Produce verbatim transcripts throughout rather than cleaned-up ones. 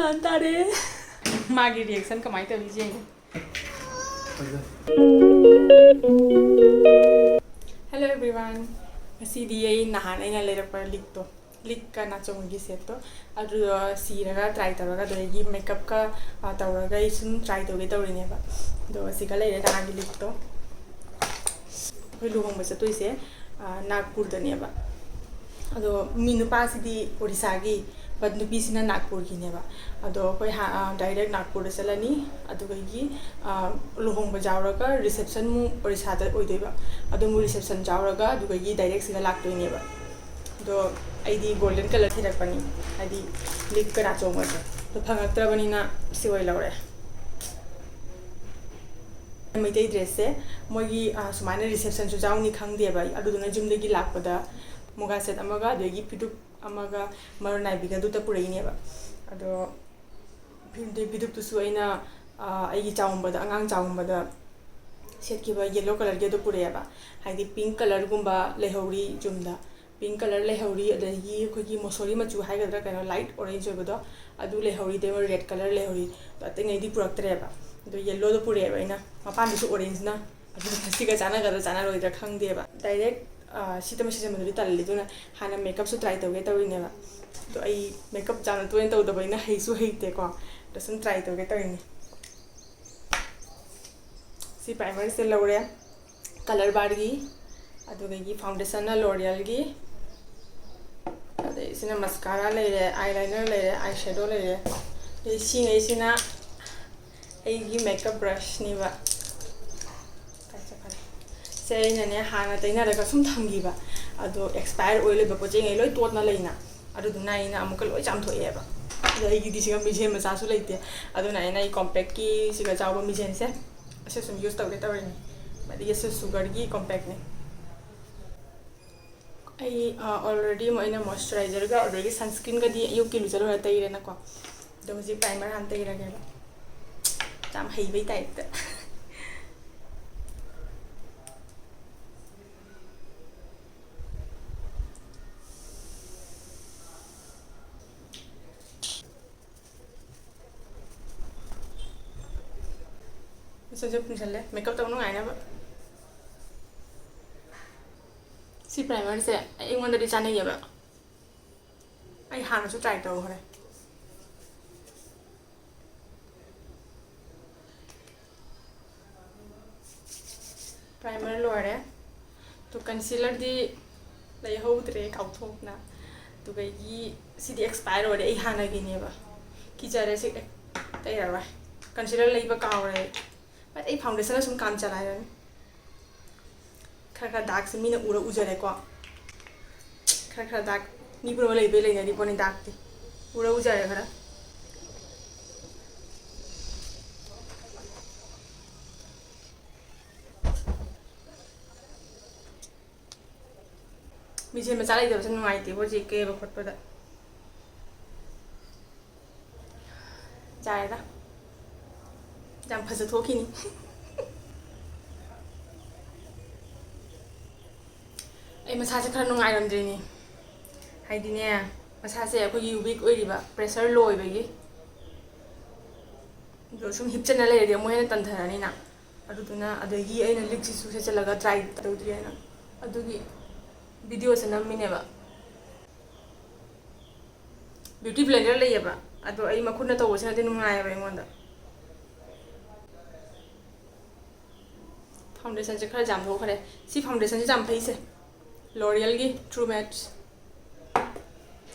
ꯒ꯭ꯌꯥꯟ ꯇꯥꯔꯦ꯫ ꯃꯥꯒꯤ reaction ꯀꯃꯥꯏꯅ ꯇꯧꯔꯤꯁꯦ ꯌꯦꯡꯉꯣ꯫ ꯐꯖꯩ꯫ Hello everyone, ꯉꯁꯤꯗꯤ ꯑꯩ ꯅꯍꯥꯟ ꯑꯩꯅ ꯂꯩꯔꯛꯄ ꯂꯤꯛꯇꯣ, ꯂꯤꯛꯀ ꯅꯥꯆꯣꯡꯒꯤ ꯁꯦꯠꯇꯣ, ꯑꯗꯨꯗꯣ ꯁꯤꯔꯒ try ꯇꯧꯔꯒ, ꯑꯗꯨꯗꯒꯤ ꯃꯦꯀꯞꯀ, ꯑ, ꯇꯧꯔꯒ ꯑꯩ ꯁꯨꯝ try ꯇꯧꯒꯦ ꯇꯧꯔꯤꯅꯦꯕ꯫ ꯑꯗꯣ ꯑꯁꯤꯒ ꯂꯩꯔꯦ ꯅꯍꯥꯟꯒꯤ ꯂꯤꯛꯇꯣ꯫ ꯑꯩꯈꯣꯏ ꯂꯨꯍꯣꯡꯕ ꯆꯠꯇꯣꯏꯁꯦ, ꯑ, ꯅꯥꯒꯄꯨꯔꯗꯅꯦꯕ꯫ ꯑꯗꯣ ꯃꯤ ꯅꯨꯄꯥꯁꯤꯗꯤ ꯑꯣꯔꯤꯁꯥꯒꯤ, but ꯅꯨꯄꯤꯁꯤꯅ ꯅꯥꯒꯄꯨꯔꯒꯤꯅꯦꯕ꯫ ꯑꯗꯣ ꯑꯩꯈꯣꯏ ꯍꯥ-, ꯑ, direct ꯅꯥꯒꯄꯨꯔꯗ ꯆꯠꯂꯅꯤ꯫ ꯑꯗꯨꯗꯒꯤ, ꯑ, ꯂꯨꯍꯣꯡꯕ ꯌꯥꯎꯔꯒ reception ꯑꯃꯨꯛ ꯑꯣꯔꯤꯁꯥꯗ ꯑꯣꯏꯗꯣꯏꯕ꯫ ꯑꯗꯣ ꯑꯃꯨꯛ reception ꯌꯥꯎꯔꯒ ꯑꯗꯨꯗꯒꯤ direct ꯁꯤꯗ ꯂꯥꯛꯇꯣꯏꯅꯦꯕ꯫ ꯑꯗꯣ ꯑꯩꯗꯤ golden colour ꯊꯤꯔꯛꯄꯅꯤ, ꯍꯥꯏꯗꯤ ꯂꯤꯛꯀ ꯅꯥꯆꯣꯡꯒꯁꯦ꯫ ꯑꯗꯣ ꯐꯪꯉꯛꯇ꯭ꯔꯕꯅꯤꯅ ꯁꯤ ꯑꯣꯏ ꯂꯧꯔꯦ꯫ ꯃꯩꯇꯩ dressꯁꯦ ꯃꯣꯏꯒꯤ, ꯑ, ꯁꯨꯃꯥꯏꯅ receptionꯁꯨ ꯌꯥꯎꯅꯤ ꯈꯪꯗꯦꯕ ꯑꯩ꯫ ꯑꯗꯨꯗꯨꯅ ꯌꯨꯝꯗꯒꯤ ꯂꯥꯛꯄꯗ ꯃꯨꯒꯥ set ꯑꯃꯒ, ꯑꯗꯒꯤ ꯐꯤꯗꯨꯛ ꯑꯃꯒ, ꯃꯔꯣꯟ ꯅꯥꯏꯕꯤꯒꯗꯨꯗ ꯄꯨꯔꯛꯏꯅꯦꯕ꯫ ꯑꯗꯣ ꯐꯤꯗꯨ-, ꯐꯤꯗꯨꯛꯇꯨꯁꯨ ꯑꯩꯅ, ꯑ, ꯑꯩꯒꯤ ꯆꯥꯎꯝꯕꯗ, ꯑꯉꯥꯡ ꯆꯥꯎꯝꯕꯗ ꯁꯦꯠꯈꯤꯕ yellow colourꯒꯤ ꯑꯗꯨ ꯄꯨꯔꯛꯑꯦꯕ꯫ ꯍꯥꯏꯗꯤ pink colourꯒꯨꯝꯕ ꯂꯩꯍꯧꯔꯤ ꯌꯨꯝꯗ꯫ Pink colour ꯂꯩꯍꯧꯔꯤ, ꯑꯗꯒꯤ ꯑꯩꯈꯣꯏꯒꯤ ꯃꯣꯁꯣꯔꯤ ꯃꯆꯨ ꯍꯥꯏꯒꯗ꯭ꯔꯥ, ꯀꯩꯅꯣ, light orange ꯑꯣꯏꯕꯗꯣ, ꯑꯗꯨ ꯂꯩꯍꯧꯔꯤ, ꯑꯗꯩ red colour ꯂꯩꯍꯧꯔꯤ꯫ ꯑꯗꯣ ꯑꯇꯩꯉꯩꯗꯤ ꯄꯨꯔꯛꯇ꯭ꯔꯦꯕ꯫ ꯑꯗꯣ yellowꯗꯣ ꯄꯨꯔꯛꯑꯦꯕ ꯑꯩꯅ, ꯃꯄꯥꯟꯗꯨꯁꯨ orangeꯅ꯫ ꯑꯗꯨꯅ ꯁꯤꯒ ꯆꯥꯟꯅꯒꯗ꯭ꯔꯥ ꯆꯥꯟꯅꯔꯣꯏꯗ꯭ꯔꯥ ꯈꯪꯗꯦꯕ꯫ Direct, ꯑ, ꯁꯤꯗꯃꯛ ꯁꯤꯖꯤꯟꯅꯕꯗꯨꯗꯤ ꯇꯜꯂꯤ, ꯑꯗꯨꯅ ꯍꯥꯟꯅ makeupꯁꯨ try ꯇꯧꯒꯦ ꯇꯧꯔꯤꯅꯦꯕ꯫ ꯑꯗꯣ ꯑꯩ makeup ꯌꯥꯝꯅ ꯇꯣꯏꯅ ꯇꯧꯗꯕꯅꯤꯅ ꯍꯩꯁꯨ ꯍꯩꯇꯦꯀꯣ꯫ ꯑꯗꯣ ꯁꯨꯝ try ꯇꯧꯒꯦ ꯇꯧꯔꯤꯅꯦ꯫ ꯁꯤ primerꯁꯦ ꯂꯧꯔꯦ, Color Barꯒꯤ, ꯑꯗꯨꯗꯒꯤ foundationꯅ L'Orealꯒꯤ, ꯑꯗꯩ ꯁꯤꯅ mascara ꯂꯩꯔꯦ, eyeliner ꯂꯩꯔꯦ, eyeshadow ꯂꯩꯔꯦ, ꯑꯗꯩ ꯁꯤꯉꯩꯁꯤꯅ ꯑꯩꯒꯤ makeup brushꯅꯦꯕ꯫ ꯀꯥꯏ ꯆꯠꯈ꯭ꯔꯦ? ꯁꯦ ꯑꯩꯅꯅꯦ ꯍꯥꯟꯅ ꯇꯩꯅꯔꯒ ꯁꯨꯝ ꯊꯝꯈꯤꯕ, ꯑꯗꯣ expire ꯑꯣꯏ ꯂꯩꯕ ꯄꯣꯠ ꯆꯩꯉꯩ ꯂꯣꯏ ꯇꯣꯠꯅ ꯂꯩꯅ, ꯑꯗꯨꯗꯨꯅ ꯑꯩꯅ ꯑꯃꯨꯛꯀ ꯂꯣꯏ ꯆꯥꯝꯊꯣꯛꯑꯦꯕ꯫ ꯑꯗꯣ ꯑꯩꯒꯤꯗꯤ ꯁꯤꯒ ꯃꯤꯡꯁꯦꯟ ꯃꯆꯥꯁꯨ ꯂꯩꯇꯦ, ꯑꯗꯨꯅ ꯑꯩꯅ ꯑꯩ compactꯀꯤ ꯁꯤꯒ ꯆꯥꯎꯕ ꯃꯤꯡꯁꯦꯟꯁꯦ, ꯑꯁꯤ ꯁꯨꯝ use ꯇꯧꯒꯦ ꯇꯧꯔꯤꯅꯤ꯫ ꯑꯗꯒꯤ ꯑꯁꯤ Sugarꯒꯤ compactꯅꯦ꯫ ꯑꯩ, ꯑ, already ꯑꯃꯨꯛ ꯑꯩꯅ moisturizerꯒ ꯑꯗꯨꯗꯒꯤ sunscreenꯒꯗꯤ ꯑꯌꯨꯛꯀꯤ ꯂꯨꯖ ꯂꯣꯏꯔ ꯇꯩꯔꯦꯅꯀꯣ꯫ ꯑꯗꯣ ꯍꯧꯖꯤꯛ primer ꯍꯥꯟꯅ ꯇꯩꯔꯒꯦꯕ, ꯌꯥꯝ ꯍꯩꯕꯩ typeꯇ꯫ ꯁꯤꯁꯨ ꯄꯨꯟꯁꯜꯂꯦ, ꯃꯦꯀꯞ ꯇꯧ ꯅꯨꯡꯉꯥꯏꯅꯕ꯫ ꯁꯤ ꯄ꯭ꯔꯥꯏꯃꯔꯁꯦ ꯑꯩꯉꯣꯟꯗꯗꯤ ꯆꯥꯅꯩꯌꯦꯕ, ꯑꯩ ꯍꯥꯟꯅꯁꯨ ꯇ꯭ꯔꯥꯏ ꯇꯧꯈ꯭ꯔꯦ꯫ ꯄ꯭ꯔꯥꯏꯃꯔ ꯂꯣꯏꯔꯦ꯫ ꯑꯗꯣ ꯀꯟꯁꯤꯂꯔꯗꯤ ꯂꯩꯍꯧꯗ꯭ꯔꯦ, ꯀꯥꯎꯊꯣꯛꯅ꯫ ꯑꯗꯨꯒ ꯑꯩꯒꯤ ꯁꯤꯗꯤ ꯑꯦꯛꯁꯄꯥꯌꯔ ꯑꯣꯏꯔꯦ, ꯑꯩ ꯍꯥꯟꯅꯒꯤꯅꯦꯕ꯫ ꯀꯤꯖꯔꯦ, ꯁꯤ ꯇꯩꯔꯔꯣꯏ꯫ ꯀꯟꯁꯤꯂꯔ ꯂꯩꯕ ꯀꯥꯎꯔꯦ꯫ But ꯑꯩ ꯐꯥꯎꯟꯗꯦꯁꯟꯅ ꯁꯨꯝ ꯀꯥꯝ ꯆꯂꯥꯏꯔꯅꯤ꯫ ꯈꯔ ꯈꯔ ꯗꯥꯛꯁꯦ ꯃꯤꯅ ꯎꯔ ꯎꯖꯔꯦꯀꯣ꯫ ꯈꯔ ꯈꯔ ꯗꯥꯛ ꯃꯤ ꯄꯨꯝꯅꯃꯛ ꯂꯩꯕꯩ ꯂꯩꯅꯔꯤ ꯄꯣꯠꯅꯤ ꯗꯥꯛꯇꯤ꯫ ꯎꯔ ꯎꯖꯔꯦ ꯈꯔ꯫ ꯃꯤꯡꯁꯦꯜ ꯃꯆꯥ ꯂꯩꯇꯕꯁꯦ ꯅꯨꯡꯉꯥꯏꯇꯦꯕ ꯍꯧꯖꯤꯛ ꯀꯦꯕ ꯈꯣꯠꯄꯗ꯫ ꯌꯥꯔꯦꯗ꯫ ꯌꯥꯝ ꯐꯖ ꯊꯣꯛꯈꯤꯅꯤ꯫ ꯑꯩ ꯃꯁꯥꯁꯦ ꯈꯔ ꯅꯨꯡꯉꯥꯏꯔꯝꯗ꯭ꯔꯤꯅꯤ꯫ ꯍꯥꯏꯗꯤꯅꯦ, ꯃꯁꯥꯁꯦ ꯑꯩꯈꯣꯏꯒꯤ ꯋꯤꯛ ꯑꯣꯏꯔꯤꯕ, ꯄ꯭ꯔꯦꯁꯔ ꯂꯣ ꯑꯣꯏꯕꯒꯤ꯫ ꯑꯗꯣ ꯁꯨꯝ ꯍꯤꯞꯆꯟꯅ ꯂꯩꯔꯗꯤ ꯑꯃꯨꯛ ꯍꯦꯟꯅ ꯇꯟꯊꯔꯅꯤꯅ꯫ ꯑꯗꯨꯗꯨꯅ, ꯑꯗꯒꯤ ꯑꯩꯅ ꯂꯤꯛꯁꯤꯁꯨ ꯁꯦꯠꯆꯜꯂꯒ ꯇ꯭ꯔꯥꯏ ꯇꯧꯗ꯭ꯔꯤꯑꯅ꯫ ꯑꯗꯨꯒꯤ ꯚꯤꯗꯤꯑꯣꯁꯦ ꯅꯝꯃꯤꯅꯦꯕ꯫ ꯕ꯭ꯌꯨꯇꯤ ꯕ꯭ꯂꯦꯟꯗꯔ ꯂꯩꯌꯦꯕ, ꯑꯗꯣ ꯑꯩ ꯃꯈꯨꯠꯅ ꯇꯧꯕꯁꯤꯅꯗꯤ ꯅꯨꯡꯉꯥꯏꯌꯦꯕ ꯑꯩꯉꯣꯟꯗ꯫ ꯐꯥꯎꯟꯗꯦꯁꯟꯁꯦ ꯈꯔ ꯌꯥꯝꯊꯣꯛꯈ꯭ꯔꯦ꯫ ꯁꯤ ꯐꯥꯎꯟꯗꯦꯁꯟꯁꯦ ꯌꯥꯝ ꯐꯩꯁꯦ, ꯂꯣꯔꯤꯌꯦꯜꯒꯤ ꯇ꯭ꯔꯨ ꯃꯦꯠꯁ꯫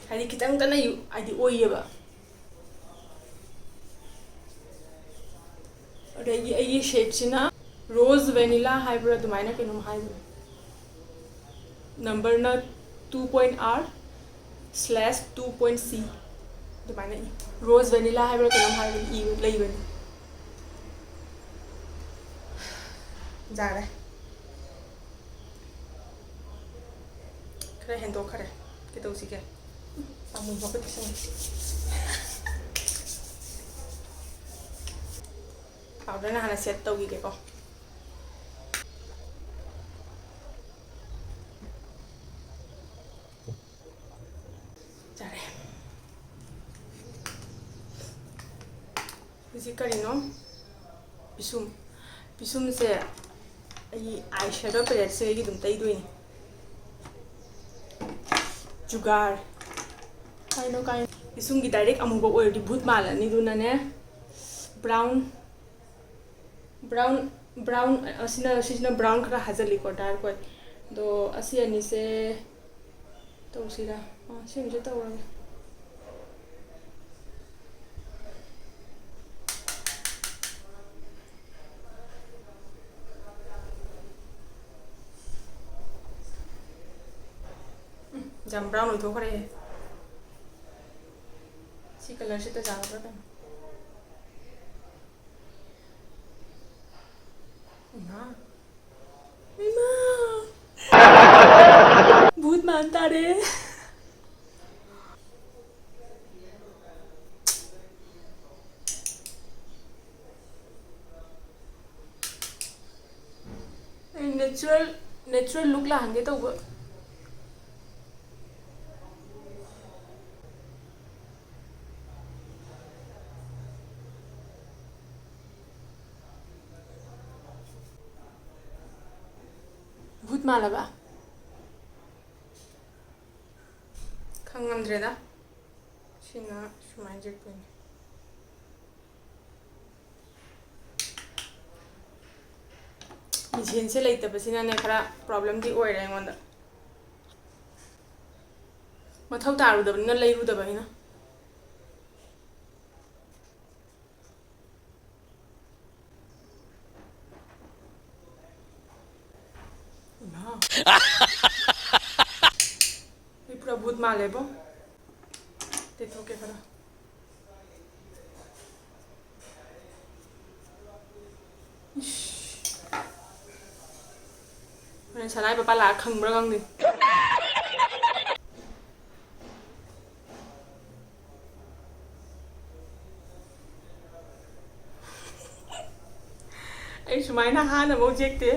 ꯍꯥꯏꯗꯤ ꯈꯤꯇꯪ ꯀꯟꯅ ꯌꯨ-, ꯍꯥꯏꯗꯤ ꯑꯣꯏꯌꯦꯕ꯫ ꯑꯗꯒꯤ ꯑꯩꯒꯤ ꯁꯦꯠꯁꯤꯅ ꯔꯣꯁ ꯚꯦꯅꯤꯂꯥ ꯍꯥꯏꯕ꯭ꯔꯥ, ꯑꯗꯨꯃꯥꯏꯅ ꯀꯩꯅꯣꯝ ꯍꯥꯏꯕꯅꯦ꯫ ꯅꯝꯕꯔꯅ two point R slash two point C, ꯑꯗꯨꯃꯥꯏꯅ ꯏ꯫ ꯔꯣꯁ ꯚꯦꯅꯤꯂꯥ ꯍꯥꯏꯕ꯭ꯔꯥ ꯀꯩꯅꯣꯝ ꯍꯥꯏꯕꯅꯤ, ꯏꯕ ꯂꯩꯕꯅꯤ꯫ ꯌꯥꯔꯦ꯫ ꯈꯔ ꯍꯦꯟꯗꯣꯛꯈꯔꯦ꯫ ꯀꯩꯗꯧꯁꯤꯒꯦ? ꯑꯃꯨꯕ ꯈꯛꯇ ꯁꯪꯉꯦ꯫ ꯄꯥꯎꯗꯔꯅ ꯍꯥꯟꯅ ꯁꯦꯠ ꯇꯧꯈꯤꯒꯦꯀꯣ꯫ ꯌꯥꯔꯦ꯫ ꯍꯧꯖꯤꯛ ꯀꯔꯤꯅꯣ? ꯄꯤꯁꯨꯝ꯫ ꯄꯤꯁꯨꯝꯁꯦ ꯑꯩ eye shadow palette ꯁꯦ ꯑꯩꯒꯤ ꯑꯗꯨꯝ ꯇꯩꯗꯣꯏꯅꯤ꯫ ꯖꯨꯒꯥꯔ꯫ ꯀꯥꯏꯅꯣ, ꯀꯥꯏꯅꯣ꯫ ꯄꯤꯁꯨꯝꯒꯤ direct ꯑꯃꯨꯕ ꯑꯣꯏꯔꯗꯤ ꯚꯨꯠ ꯃꯥꯜꯂꯅꯤ, ꯑꯗꯨꯅꯅꯦ꯫ Brown, brown, brown, ꯑꯁꯤꯅ, ꯁꯤꯁꯤꯅ brown ꯈꯔ ꯍꯥꯖꯜꯂꯤꯀꯣ, dark ꯑꯣꯏ꯫ ꯑꯗꯣ ꯑꯁꯤ ꯑꯅꯤꯁꯦ ꯇꯧꯁꯤꯔꯥ? ꯑꯥ, ꯁꯤ ꯑꯃꯁꯨ ꯇꯧꯔꯒꯦ꯫ ꯎꯝ, ꯌꯥꯝ brown ꯑꯣꯏꯊꯣꯛꯈ꯭ꯔꯦ꯫ ꯁꯤ colour ꯁꯤꯠꯇ ꯌꯥꯒꯗ꯭ꯔꯥ ꯀꯩꯅꯣ? ꯏꯃꯥ꯫ ꯏꯃꯥ! ꯚꯨꯠ ꯃꯥꯟ ꯇꯥꯔꯦ꯫ ꯑꯩ natural, natural look ꯂꯥꯛꯍꯟꯒꯦ ꯇꯧꯕ꯫ ꯚꯨꯠ ꯃꯥꯜꯂꯕ? ꯈꯪꯉꯝꯗ꯭ꯔꯦꯗ꯫ ꯁꯤꯅ ꯁꯨꯃꯥꯏꯅ ꯆꯠꯄꯅꯤ꯫ ꯃꯤꯡꯁꯦꯟꯁꯦ ꯂꯩꯇꯕꯁꯤꯅꯅꯦ, ꯈꯔ problem ꯗꯤ ꯑꯣꯏꯔꯦ ꯑꯩꯉꯣꯟꯗ꯫ ꯃꯊꯧ ꯇꯥꯔꯨꯗꯕꯅꯤꯅ ꯂꯩꯔꯨꯗꯕ ꯑꯩꯅ꯫ ꯏꯃꯥ꯫ ꯑꯩ ꯄꯨꯔꯥ ꯚꯨꯠ ꯃꯥꯜꯂꯦꯕꯣ꯫ ꯇꯩꯊꯣꯛꯀꯦ ꯈꯔ꯫ ꯏꯁ꯫ ꯍꯣꯔꯦꯟ ꯁꯅꯥꯏ ꯄꯄꯥ ꯂꯥꯛꯑ ꯈꯪꯕ꯭ꯔꯥ ꯈꯪꯗꯦ꯫ ꯑꯩ ꯁꯨꯃꯥꯏꯅ ꯍꯥꯟꯅ ꯑꯃꯨꯛ ꯌꯦꯛꯇꯦ꯫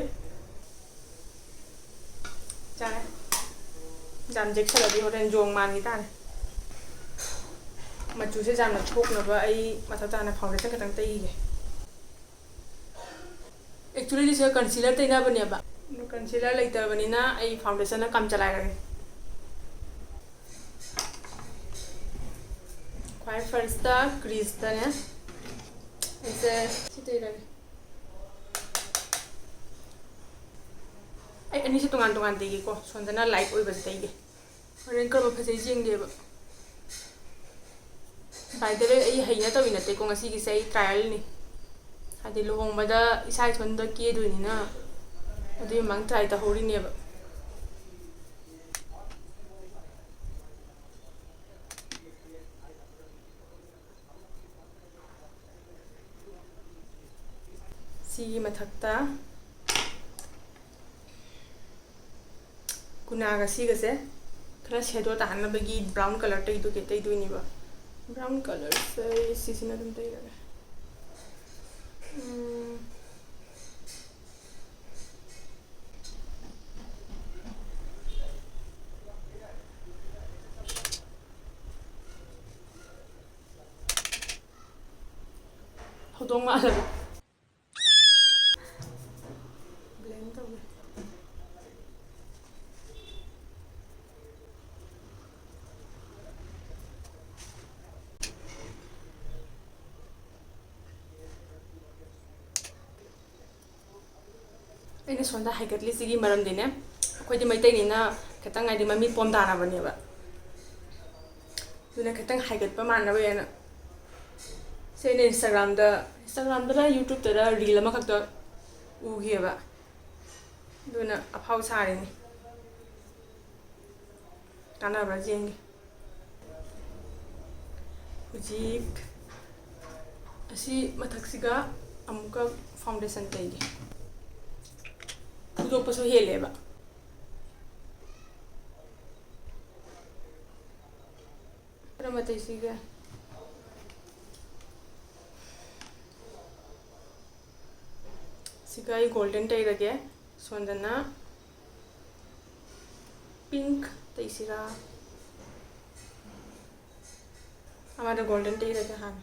ꯆꯥꯔꯦ꯫ ꯌꯥꯝ ꯌꯦꯛꯁꯜꯂꯗꯤ ꯍꯣꯔꯦꯟ ꯌꯣꯡ ꯃꯥꯟꯈꯤ ꯇꯥꯔꯦ꯫ ꯃꯆꯨꯁꯦ ꯌꯥꯝꯅ ꯊꯣꯛꯅꯕ ꯑꯩ ꯃꯊꯛ ꯇꯥꯅ foundation ꯈꯛꯇꯪ ꯇꯩꯒꯦ꯫ Actually, ꯁꯤꯒ concealer ꯇꯩꯅꯕꯅꯦꯕ, ꯑꯗꯨ concealer ꯂꯩꯇꯕꯅꯤꯅ ꯑꯩ foundationꯅ ꯀꯝ ꯆꯂꯥꯏꯔꯒꯦ꯫ ꯈ꯭ꯋꯥꯏ firstꯇ creaseꯇꯅꯦ ꯑꯩꯁꯦ ꯁꯤ ꯇꯩꯔꯒꯦ꯫ ꯑꯩ ꯑꯅꯤꯁꯦ ꯇꯣꯉꯥꯟ ꯇꯣꯉꯥꯟ ꯇꯩꯒꯦꯀꯣ, ꯁꯣꯝꯗꯅ light ꯑꯣꯏꯕꯁꯦ ꯇꯩꯒꯦ꯫ ꯍꯣꯔꯦꯟ ꯀꯔꯝꯕ ꯐꯖꯩ ꯌꯦꯡꯒꯦꯕ꯫ By the way, ꯑꯩ ꯍꯩꯅ ꯇꯧꯔꯤ ꯅꯠꯇꯦꯀꯣ, ꯉꯁꯤꯒꯤꯁꯦ ꯑꯩ trialꯅꯤ꯫ ꯍꯥꯏꯗꯤ ꯂꯨꯍꯣꯡꯕꯗ ꯏꯁꯥ ꯏꯊꯣꯟꯗ ꯀꯦꯗꯣꯏꯅꯤꯅ ꯑꯗꯨꯒꯤ ꯃꯃꯥꯡ try ꯇꯧꯍꯧꯔꯤꯅꯦꯕ꯫ ꯁꯤꯒꯤ ꯃꯊꯛꯇ ꯀꯨꯅꯥꯒ ꯁꯤꯒꯁꯦ ꯈꯔ shadow ꯇꯥꯍꯟꯅꯕꯒꯤ brown colour ꯇꯩꯗꯨꯒꯦ ꯇꯩꯗꯣꯏꯅꯦꯕ꯫ Brown colourꯁꯦ ꯁꯤꯁꯤꯅ ꯑꯗꯨꯝ ꯇꯩꯔꯒꯦ꯫ ꯎꯝ꯫ ꯍꯧꯗꯣꯡ ꯃꯥꯜꯂꯕ? Blend ꯇꯧꯒꯦ꯫ ꯑꯩꯅ ꯁꯣꯝꯗ ꯍꯥꯏꯒꯠꯂꯤꯁꯤꯒꯤ ꯃꯔꯝꯗꯤꯅꯦ, ꯑꯩꯈꯣꯏꯗꯤ ꯃꯩꯇꯩꯅꯤꯅ ꯈꯤꯇꯪ ꯍꯥꯏꯗꯤ ꯃꯃꯤꯠ ꯄꯣꯝ ꯇꯥꯅꯕꯅꯦꯕ꯫ ꯑꯗꯨꯅ ꯈꯤꯇꯪ ꯍꯥꯏꯒꯠꯄ ꯃꯥꯟꯅꯕ ꯍꯥꯏꯅ꯫ ꯁꯤ ꯑꯩꯅ Instagramꯗ, Instagramꯗꯔ YouTubeꯇꯔ reel ꯑꯃꯈꯛꯇ ꯎꯈꯤꯑꯕ꯫ ꯑꯗꯨꯅ ꯑꯐꯥꯎ ꯁꯥꯔꯤꯅꯤ꯫ ꯀꯥꯟꯅꯕ꯭ꯔꯥ ꯌꯦꯡꯒꯦ꯫ ꯍꯧꯖꯤꯛ ꯑꯁꯤ ꯃꯊꯛꯁꯤꯒ ꯑꯃꯨꯛꯀ foundation ꯇꯩꯒꯦ꯫ ꯐꯨꯗꯣꯛꯄꯁꯨ ꯍꯦꯜꯂꯦꯕ꯫ ꯀꯔꯝꯕ ꯇꯩꯁꯤꯒꯦ? ꯁꯤꯒ ꯑꯩ golden ꯇꯩꯔꯒꯦ꯫ ꯁꯣꯝꯗꯅ pink ꯇꯩꯁꯤꯔꯥ? ꯑꯃꯗ golden ꯇꯩꯔꯒꯦ ꯍꯥꯟꯅ꯫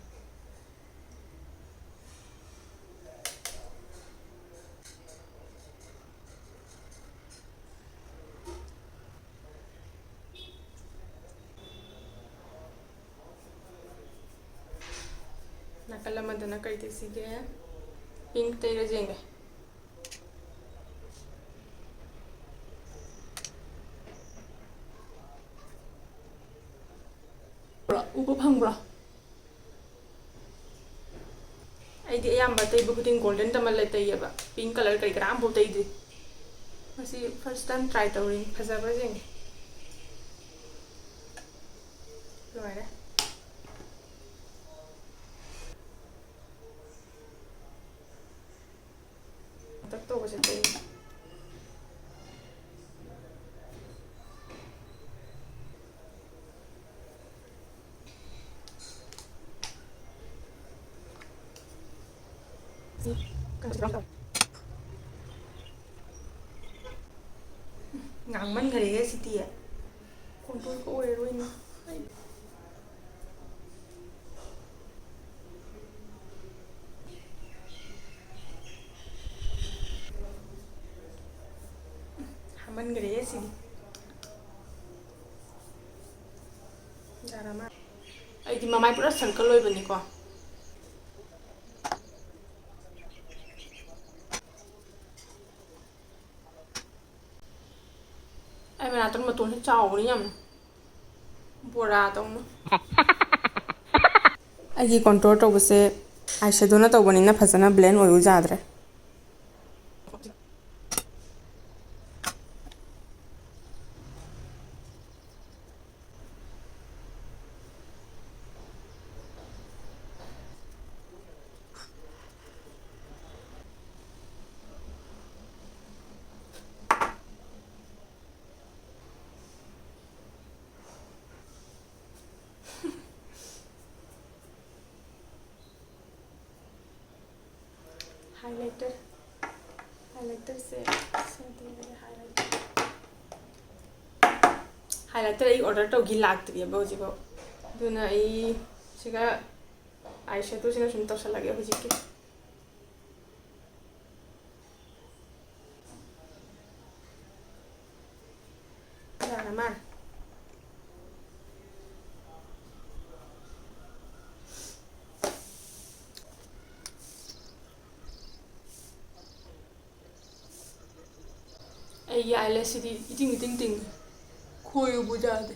ꯅꯥꯀꯜ ꯑꯃꯗꯅ ꯀꯩ ꯇꯩꯁꯤꯒꯦ? Pink ꯇꯩꯔꯁꯦ ꯌꯦꯡꯒꯦ꯫ ꯎꯕ ꯐꯪꯕ꯭ꯔꯣ? ꯑꯩꯗꯤ ꯑꯌꯥꯝꯕ ꯇꯩꯕ ꯈꯨꯗꯤꯡ golden ꯇꯃꯜꯂ ꯇꯩꯌꯦꯕ, pink colour ꯀꯔꯤ ꯀꯔꯥ ꯑꯝꯐꯥꯎ ꯇꯩꯗ꯭ꯔꯤ꯫ ꯉꯁꯤ first time try ꯇꯧꯔꯤꯅꯤ, ꯐꯖꯕ꯭ꯔꯥ ꯌꯦꯡꯒꯦ꯫ ꯂꯣꯏꯔꯦ꯫ ꯍꯟꯗꯛ ꯇꯧꯕꯁꯦ ꯇꯩ꯫ ꯉꯥꯡꯃꯟꯈ꯭ꯔꯦꯍꯦ ꯁꯤꯗꯤ꯫ Control ꯀ ꯑꯣꯏꯔꯔꯣꯏꯅꯦ꯫ ꯍꯥꯃꯟꯈ꯭ꯔꯦꯍꯦ ꯁꯤꯗꯤ꯫ ꯌꯥꯔ ꯃꯥꯜꯂꯦ꯫ ꯑꯩꯗꯤ ꯃꯃꯥꯏ ꯄꯨꯔꯥ circle ꯑꯣꯏꯕꯅꯤꯀꯣ꯫ ꯑꯩ ꯃꯅꯥꯇꯣꯟ ꯃꯇꯣꯟꯁꯦ ꯆꯥꯎꯕꯅꯤ ꯌꯥꯝꯅ, ꯕꯣꯔꯥꯗꯧꯅ꯫ ꯑꯩꯒꯤ contour ꯇꯧꯕꯁꯦ eyeshadowꯅ ꯇꯧꯕꯅꯤꯅ ꯐꯖꯅ blend ꯑꯣꯏꯌꯨ ꯌꯥꯗ꯭ꯔꯦ꯫ Highlighter, highlighterꯁꯦ ꯁꯤꯃꯗꯤ ꯂꯩꯔꯦ, highlighter꯫ Highlighter ꯑꯩ order ꯇꯧꯈꯤ, ꯂꯥꯛꯇ꯭ꯔꯤꯑꯕ ꯍꯧꯖꯤꯛꯐꯥꯎ꯫ ꯑꯗꯨꯅ ꯑꯩ ꯁꯤꯒ eyeshadowꯁꯤꯅ ꯁꯨꯝ ꯇꯧꯁꯜꯂꯒꯦ ꯍꯧꯖꯤꯛꯀꯤ꯫ ꯌꯥꯔ ꯃꯥꯜꯂꯦ꯫ ꯑꯥꯏꯂꯦꯁꯁꯤꯗꯤ ꯏꯇꯤꯡ ꯏꯇꯤꯡ ꯇꯤꯡꯉꯤ꯫ ꯈꯣꯏꯕꯨ ꯌꯥꯗꯦ꯫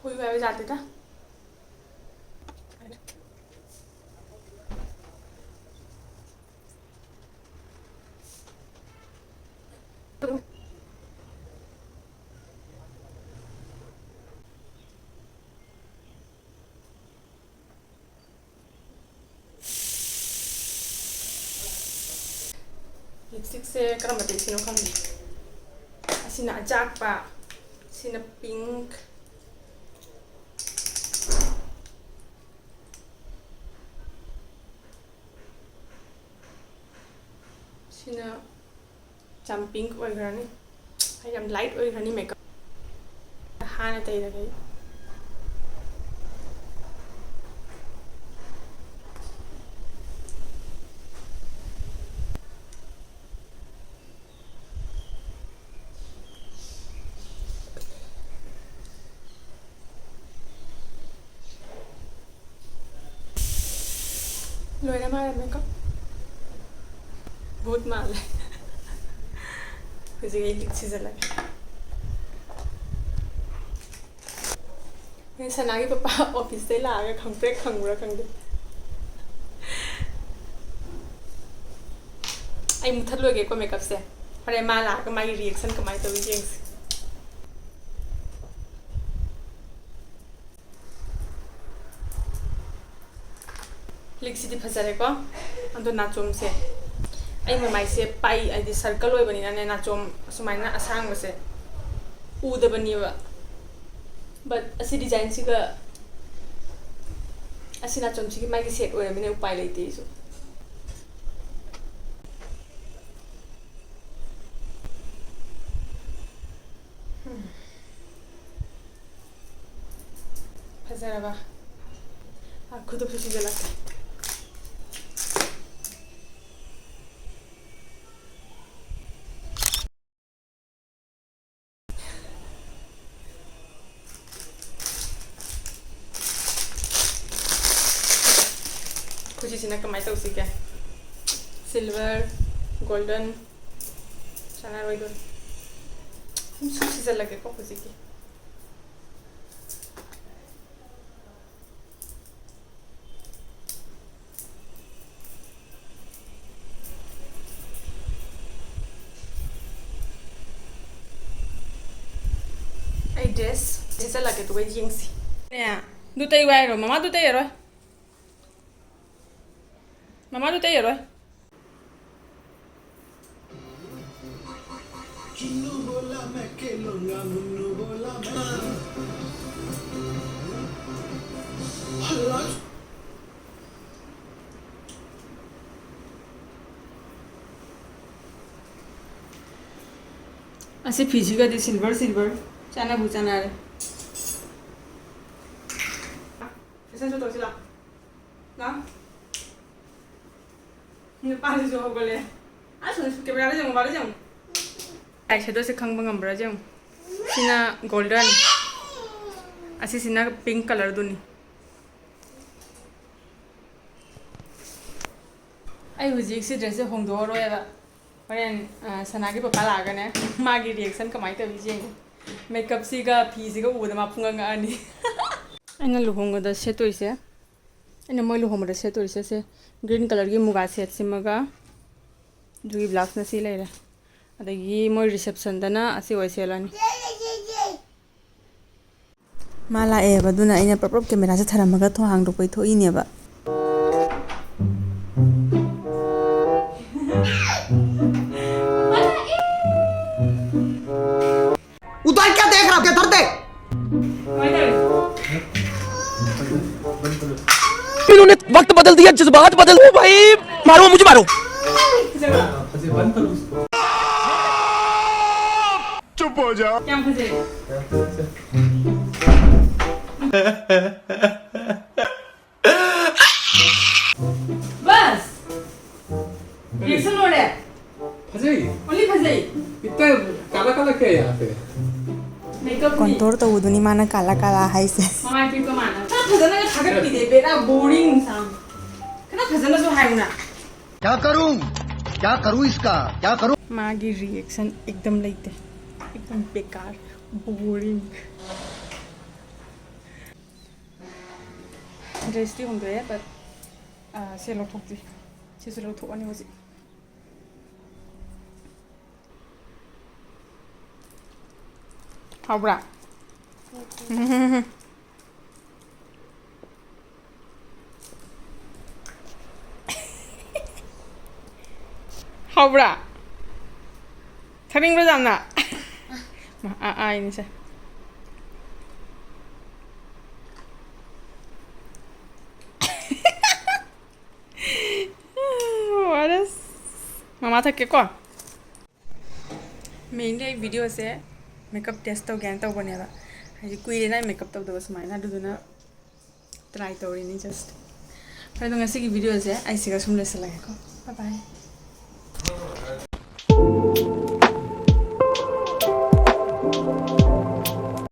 ꯈꯣꯏꯕ ꯍꯥꯏꯕ ꯌꯥꯗꯦꯗ꯫ ꯂꯤꯞꯁꯇꯤꯛꯁꯦ ꯀꯔꯝꯕ ꯇꯦꯁꯀꯤꯅꯣ ꯈꯪꯗꯦ꯫ ꯑꯁꯤꯅ ꯑꯖꯥꯛꯄ, ꯁꯤꯅ ꯄꯤꯡꯛ, ꯁꯤꯅ ꯌꯥꯝ ꯄꯤꯡꯛ ꯑꯣꯏꯈ꯭ꯔꯅꯤ꯫ ꯑꯩ ꯌꯥꯝ ꯂꯥꯏꯠ ꯑꯣꯏꯈ꯭ꯔꯅꯤ ꯃꯦꯀꯞ꯫ ꯍꯥꯟꯅ ꯇꯩꯔꯒꯦ ꯑꯩ꯫ ꯂꯣꯏꯔ ꯃꯥꯜꯂꯦ ꯃꯦꯀꯞ꯫ ꯚꯨꯠ ꯃꯥꯜꯂꯦ꯫ ꯍꯧꯖꯤꯛ ꯑꯩ ꯂꯤꯛ ꯁꯤꯖꯤꯜꯂꯒꯦ꯫ ꯁꯅꯥꯒꯤ ꯄꯄꯥ ꯑꯣꯐꯤꯁꯇꯩ ꯂꯥꯛꯑꯒ ꯈꯪꯄ꯭ꯔꯦꯛ ꯈꯪꯕ꯭ꯔꯥ ꯈꯪꯗꯦ꯫ ꯑꯩ ꯃꯨꯊꯠꯂꯣꯏꯒꯦꯀꯣ ꯃꯦꯀꯞꯁꯦ꯫ ꯍꯣꯔꯦꯟ ꯃꯥ ꯂꯥꯛꯑꯒ ꯃꯥꯒꯤ ꯔꯤꯌꯦꯛꯁꯟ ꯀꯃꯥꯏꯅ ꯇꯧꯋꯤ ꯌꯦꯡꯁꯤ꯫ ꯂꯤꯛꯁꯤꯗꯤ ꯐꯖꯔꯦꯀꯣ꯫ ꯑꯗꯣ ꯅꯥꯆꯣꯝꯁꯦ, ꯑꯩ ꯃꯃꯥꯏꯁꯦ ꯄꯥꯏ, ꯍꯥꯏꯗꯤ ꯁꯔꯀꯜ ꯑꯣꯏꯕꯅꯤꯅꯅꯦ, ꯅꯥꯆꯣꯝ ꯑꯁꯨꯃꯥꯏꯅ ꯑꯁꯥꯡꯕꯁꯦ ꯎꯗꯕꯅꯦꯕ꯫ But ꯑꯁꯤ ꯗꯤꯖꯥꯏꯟꯁꯤꯒ ꯑꯁꯤ ꯅꯥꯆꯣꯝꯁꯤꯒꯤ ꯃꯥꯒꯤ ꯁꯦꯠ ꯑꯣꯏꯔꯕꯅꯤꯅ ꯎꯄꯥꯏ ꯂꯩꯇꯦ ꯑꯩꯁꯨ꯫ ꯐꯖꯔꯕ? ꯑ, ꯈꯨꯗꯨꯞꯁꯨ ꯁꯤꯖꯤꯜꯂꯛꯀꯦ꯫ ꯀꯃꯥꯏꯅ ꯇꯧꯁꯤꯒꯦ? Silver, golden ꯆꯥꯟꯅꯔꯣꯏꯗꯣꯔꯤ꯫ ꯁꯨꯝ ꯁꯨ ꯁꯤꯖꯜꯂꯒꯦꯀꯣ ꯍꯧꯖꯤꯛꯀꯤ꯫ ꯑꯩ dress ꯁꯦꯠꯆꯜꯂꯛꯀꯦ, ꯑꯗꯨꯒ ꯌꯦꯡꯁꯤ꯫ ꯅꯦ, ꯑꯗꯨ ꯇꯩꯌꯨ ꯍꯥꯏꯔꯣ? ꯃꯃꯥ, ꯑꯗꯨ ꯇꯩꯔꯔꯣꯏ꯫ ꯃꯃꯥ, ꯑꯗꯨ ꯇꯩꯔꯔꯣꯏ꯫ ꯑꯁꯤ ꯐꯤꯁꯤꯒꯗꯤ silver, silver ꯆꯥꯟꯅꯕꯨ ꯆꯥꯟꯅꯔꯦ꯫ Fashion show ꯇꯧꯁꯤ ꯂꯥꯎ꯫ ꯂꯥꯎ꯫ ꯅꯨꯄꯥꯁꯤꯁꯨ ꯍꯧꯒꯠꯂꯦ꯫ ꯑꯁ, ꯀꯦꯃꯦꯔꯥꯗ ꯌꯦꯡꯉꯨ, ꯃꯃꯥꯗ ꯌꯦꯡꯉꯨ꯫ Eyeshadow ꯁꯦ ꯈꯪꯕ ꯉꯝꯕ꯭ꯔꯥ ꯌꯦꯡꯉꯨ꯫ ꯁꯤꯅ golden, ꯑꯁꯤꯁꯤꯅ pink colour ꯗꯨꯅꯤ꯫ ꯑꯩ ꯍꯧꯖꯤꯛ ꯁꯤ dress ꯁꯦ ꯍꯣꯡꯗꯣꯛꯑꯔꯣꯏꯕ꯫ ꯍꯣꯔꯦꯟ, ꯑ, ꯁꯅꯥꯒꯤ ꯄꯄꯥ ꯂꯥꯛꯑꯒꯅꯦ, ꯃꯥꯒꯤ reaction ꯀꯃꯥꯏꯅ ꯇꯧꯏ ꯌꯦꯡꯒꯦ꯫ Makeup ꯁꯤꯒ ꯐꯤꯁꯤꯒ ꯎꯕꯗ ꯃꯥ ꯄꯨꯡꯉꯛ ꯉꯛꯑꯅꯤ꯫ ꯑꯩꯅ ꯂꯨꯍꯣꯡꯕꯗ ꯁꯦꯠꯇꯣꯏꯁꯦ, ꯑꯩꯅ ꯃꯣꯏ ꯂꯨꯍꯣꯡꯕꯗ ꯁꯦꯠꯇꯣꯏꯁꯦ ꯁꯦ, green colour ꯒꯤ ꯃꯨꯒꯥ set ꯁꯤꯃꯒ, ꯑꯗꯨꯒꯤ blouse ꯅ ꯁꯤ ꯂꯩꯔꯦ꯫ ꯑꯗꯒꯤ ꯃꯣꯏ reception ꯗꯅ ꯑꯁꯤ ꯑꯣꯏ ꯁꯦꯠꯂꯅꯤ꯫ ꯃꯥ ꯂꯥꯛꯑꯦꯕ, ꯑꯗꯨꯅ ꯑꯩꯅ ꯄ꯭ꯔꯞ ꯄ꯭ꯔꯞ ꯀꯦꯃꯦꯔꯥꯁꯦ ꯊꯔꯝꯃꯒ ꯊꯣꯡ ꯍꯥꯡꯗꯣꯛꯄꯩ ꯊꯣꯛꯏꯅꯦꯕ꯫ उधर क्या देख रहा है? किधर देख? इन्होंने वक्त बदल दिया, जज्बात बदल, ओ भाई, मारो मुझे, मारो। चुप हो जाओ। क्या फंसे? बस। Reaction ꯂꯣꯏꯔꯦ꯫ ꯐꯖꯩ꯫ Only ꯐꯖꯩ꯫ इतना काला काला क्या है यहाँ पे? Makeup ꯅꯤ꯫ Contour ꯇꯧꯕꯗꯨꯅꯤ ꯃꯥꯅ ꯀꯥꯂꯥ ꯀꯥꯂꯥ ꯍꯥꯏꯁꯦ꯫ ꯃꯃꯥꯏ ꯄꯤꯛꯄ ꯃꯥꯅ꯫ ꯈꯔ ꯐꯖꯅꯒ ꯊꯥꯒꯠꯄꯤꯗꯦ, ꯕꯦꯔꯥ, boring ꯁꯥꯡ꯫ ꯈꯔ ꯐꯖꯅꯁꯨ ꯍꯥꯏꯌꯨꯅ꯫ क्या करूं? क्या करूं इसका? क्या करूं? ꯃꯥꯒꯤ reaction एकदम ꯂꯩꯇꯦ꯫ एकदम बेकार, boring꯫ Dressꯇꯤ ꯍꯣꯡꯗꯣꯛꯑꯦ, but, ꯑ, ꯁꯦ ꯂꯧꯊꯣꯛꯇ꯭ꯔꯤ꯫ ꯁꯤꯁꯨ ꯂꯧꯊꯣꯛꯑꯅꯤ ꯍꯧꯖꯤꯛ꯫ ꯍꯥꯎꯕ꯭ꯔꯥ? ꯍꯥꯎꯕ꯭ꯔꯥ? ꯊꯛꯅꯤꯡꯕ꯭ꯔꯥ ꯌꯥꯝꯅ? ꯃꯥ, ꯑꯥ, ꯑꯥ, ꯏꯅꯤꯁꯦ꯫ What is? ꯃꯃꯥ ꯊꯛꯀꯦꯀꯣ꯫ Mainly ꯑꯩ videoꯁꯦ makeup test ꯇꯧꯒꯦ ꯍꯥꯏꯅ ꯇꯧꯕꯅꯦꯕ꯫ ꯍꯥꯏꯗꯤ ꯀꯨꯏꯔꯦꯅ ꯑꯩ makeup ꯇꯧꯗꯕ ꯁꯨꯃꯥꯏꯅ, ꯑꯗꯨꯗꯨꯅ try ꯇꯧꯔꯤꯅꯤ just꯫ ꯍꯣꯏ, ꯑꯗꯣ ꯉꯁꯤꯒꯤ videoꯁꯦ ꯑꯩ ꯁꯤꯒ ꯁꯨꯝ ꯂꯣꯏꯁꯤꯜꯂꯒꯦꯀꯣ꯫ Bye bye꯫